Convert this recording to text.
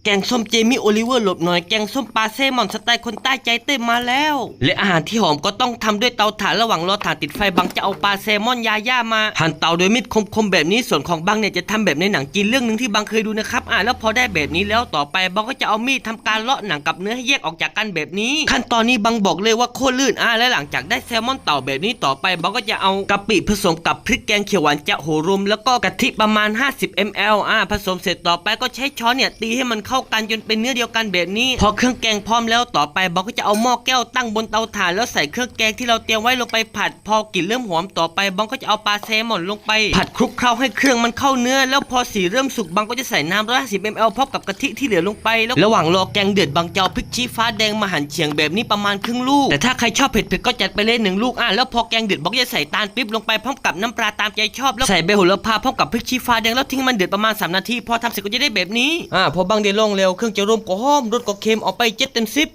ແກງສົ້ມເຈມີໂອລິເວີ ລົບໜ້ອຍ ແກງສົ້ມປາແຊມອນສະໄຕລ໌ຄົນໃຕ້ໃຈເຕັມມາແລ້ວ ແລະອາຫານທີ່ຫອມກໍຕ້ອງທຳດ້ວຍເຕົາຖ່ານ. ລະຫວ່າງລໍຖ່ານຕິດໄຟ ບັງຈະເອົາປາແຊມອນຢາໆມາຫັນເຕົາໂດຍມີດຄົມໆແບບນີ້. ສ່ວນຂອງບັງເນ່ຍຈະທຳແບບໃນໜັງຈີນເລື່ອງໜຶ່ງທີ່ບັງເຄີຍດູນະຄັບ. ອາ ແລ້ວພໍໄດ້ແບບນີ້ແລ້ວ ຕໍ່ໄປບັງກໍຈະເອົາມີດທຳການເລາະໜັງກັບເນື້ອໃຫ້ແຍກອອກຈາກກັນແບບນີ້. ຂັ້ນຕອນນີ້ບັງບອກເລີຍວ່າໂຄດລື່ນ. ອາ ແລະຫຼັງຈາກໄດ້ແຊມອນເຕົາແບບນີ້ ຕໍ່ໄປບັງກໍຈະເອົາກະປິຜະສົມກັບພຣິກແກງຂຽວຫວານຈະໂຫລົມ ແລ້ວກໍກະທິປະມານຫ້າສິບເອັມແອລ. ອາ ຜະສົມເສັດ ຕໍ່ໄປກໍໃຊ້ຊ້ອນເນ່ຍຕີໃຫ້ມັນເຂົ້າກັນຈົນເປັນເນື້ອດຽວກັນແບບນີ້. ພໍເຄື່ອງແກງພ້ອມແລ້ວ ຕໍ່ໄປບັງກໍຈະເອົາໝໍ້ແກ້ວຕັ້ງບົນເຕົາຖ່ານ ແລ້ວໃສ່ເຄື່ອງແກງທີ່ເຮົາຕຽມໄວ້ລົງໄປຜັດ. ພໍກິ່ນເລີ່ມຫອມ ຕໍ່ໄປບັງກໍຈະເອົາປາແຊມອນລົງໄປຜັດ ຄຸກເຄົ້າໃຫ້ເຄື່ອງມັນເຂົ້າເນື້ອ ແລ້ວພໍສີເລີ່ມສຸກ ບັງກໍຈະໃສ່ນ້ຳຮ້ອຍຫ້າສິບເອັມແອລພ້ອມກັບກະທິທີ່ເຫຼືອລົງໄປ. ແລ້ວລະຫວ່າງລໍແກງເດືອດ ບັງຈະເອົາພຣິກຊີ້ຟ້າແດງມາຫັນຂຽງແບບນີ້ປະມານເຄິ່ງລູກ. ແຕ່ຖ້າໃຄຊອບເຜັດໆກໍຈັດໄປເລີຍໜຶ່ງລູກ. ອາ ແລ້ວພໍແກງເດືອດ ບັງກໍຈະໃສ່ຕານປີບລົງໄປພ້ອມກັບນ້ຳປາຕາມໃຈຊອບ ແລ້ວໃສ່ໃບໂຫລະພາພ້ອມກັບພຣິກຊີ້ຟ້າແດງ ແລ້ວຖິ້ມໃຫ້ມັນເດືອດປະມານສາມນາທີ. ພໍທຳເສັດກໍຈະໄດ້ແບບນີ້. ອາ ພໍບັງໄດ້ລອງແລ້ວ ເຄື່ອງຈະລົມກໍຫອມ ລົດກໍເຄັມ ເອົາໄປເຈັດເຕັມສິບ.